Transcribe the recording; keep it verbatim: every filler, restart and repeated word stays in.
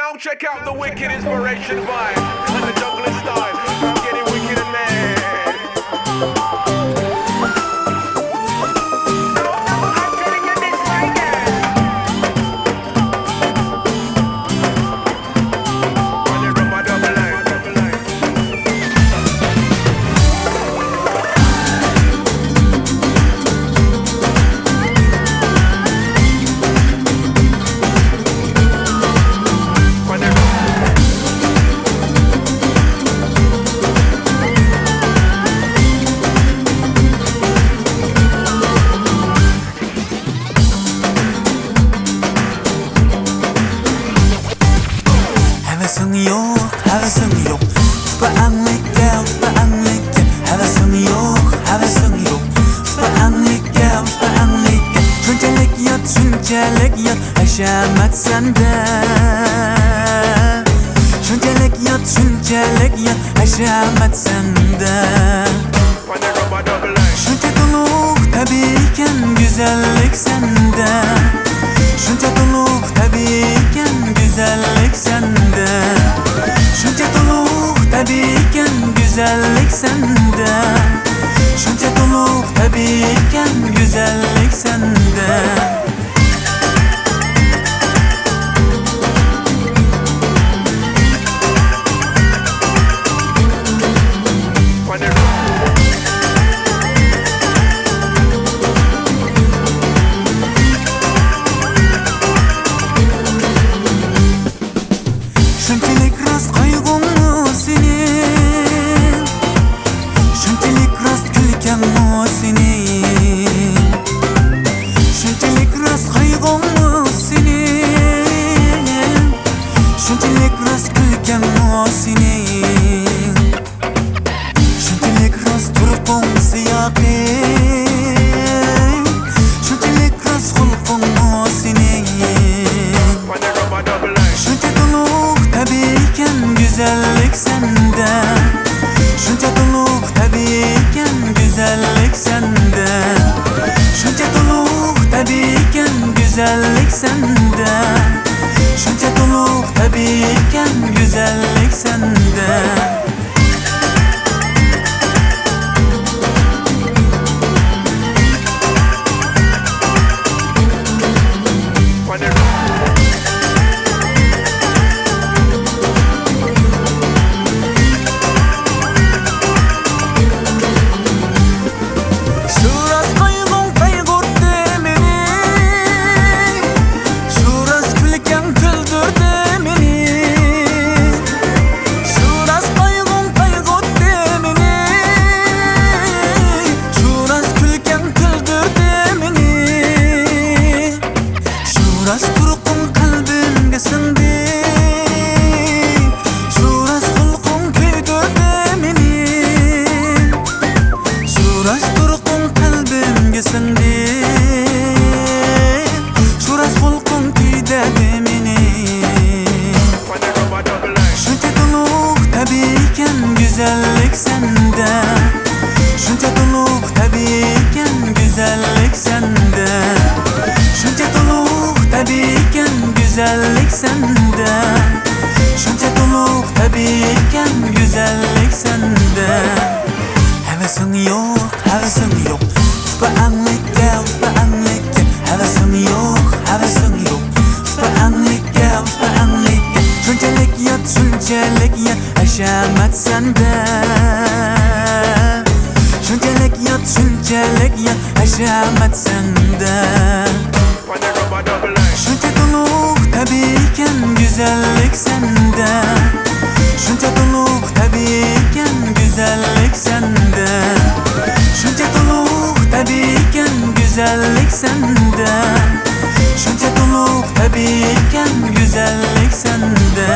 Now check out the wicked inspiration vibe and the juggling style. I'm getting wicked and mad. ھەۋىسىڭ يوق، ھەۋىسىڭ يوق. ئۇپا ئەڭلىككە، ئۇپا ئەڭلىككە. ھەۋىسىڭ يوق، ھەۋىسىڭ يوق. ئۇپا ئەڭلىككە، ئۇپا ئەڭلىككە. شۇنچىلىك يات، شۇنچىلىك يات ھەشەمەت سەندە. شۇنچىلىك يات، شۇنچىلىك يات ھەشەمەت سەندە. شۇنچە تولۇق تەبىئىيكەن گۈزەللىك سەندە. شۇنچە تولۇق تەبىئىيكەن گۈزەللىك سەندە. شۇنچە تولۇق تەبىئىيكەن گۈزەللىك سەندە. شۇنچە تولۇق تەبىئىيكەن گۈزەللىك سەندە. شۇنچىلىك راست قايغۇڭمۇ سېنىڭ، شۇنچىلىك راست كۈلكەڭمۇ سېنىڭ. شۇنچىلىك راست قايغۇڭمۇ سېنىڭ، شۇنچىلىك راست كۈلكەڭمۇ سېنىڭ. شۇنچىلىك راست تۇرقۇڭ سىياقىڭ، شۇنچىلىك راست خۇلقۇڭمۇ سېنىڭ. شۇنچە تولۇق تەبىئىيكەن گۈزەللىك سەندە. شۇنچە تولۇق تەبىئىيكەن گۈزەللىك سەندە. شۇنچە تولۇق تەبىئىيكەن گۈزەللىك سەندە. شۇنچە تولۇق تەبىئىيكەن گۈزەللىك سەندە. شۇ راست قايغۇڭ قايغۇرتتى مېنى، شۇ راست كۈلكەڭ كۈلدۈردى مېنى. شۇ راست قايغۇڭ قايغۇرتتى مېنى، شۇ راست كۈلكەڭ كۈلدۈردى مېنى. شۇ راست تۇرقۇڭ قەلبىمگە سىڭدى، شۇ راست خۇلقۇڭ كۆيدۈردى مېنى. شۇ راست تۇرقۇڭ قەلبىمگە سىڭدى، شۇ راست خۇلقۇڭ كۆيدۈردى مېنى. شۇنچە تولۇق تەبىئىيكەن گۈزەللىك سەندە. شۇنچە تولۇق تەبىئىيكەن گۈزەللىك سەندە. شۇنچە تولۇق تەبىئىيكەن گۈزەللىك سەندە. شۇنچە تولۇق تەبىئىيكەن گۈزەللىك سەندە. ھەۋىسىڭ يوق، ھەۋىسىڭ يوق. ئۇپا ئەڭلىككە، ئۇپا ئەڭلىككە. ھەۋىسىڭ يوق، ھەۋىسىڭ يوق. ئۇپا ئەڭلىككە، ئۇپا ئەڭلىككە. شۇنچىلىك يات، شۇنچىلىك يات ھەشەمەت سەندە. شۇنچىلىك يات، شۇنچىلىك يات ھەشەمەت سەندە. شۇنچە تولۇق تەبىئىيكەن گۈزەللىك سەندە. شۇنچە تولۇق تەبىئىيكەن گۈزەللىك سەندە. شۇنچە تولۇق تەبىئىيكەن گۈزەللىك سەندە. شۇنچە تولۇق تەبىئىيكەن گۈزەللىك سەندە.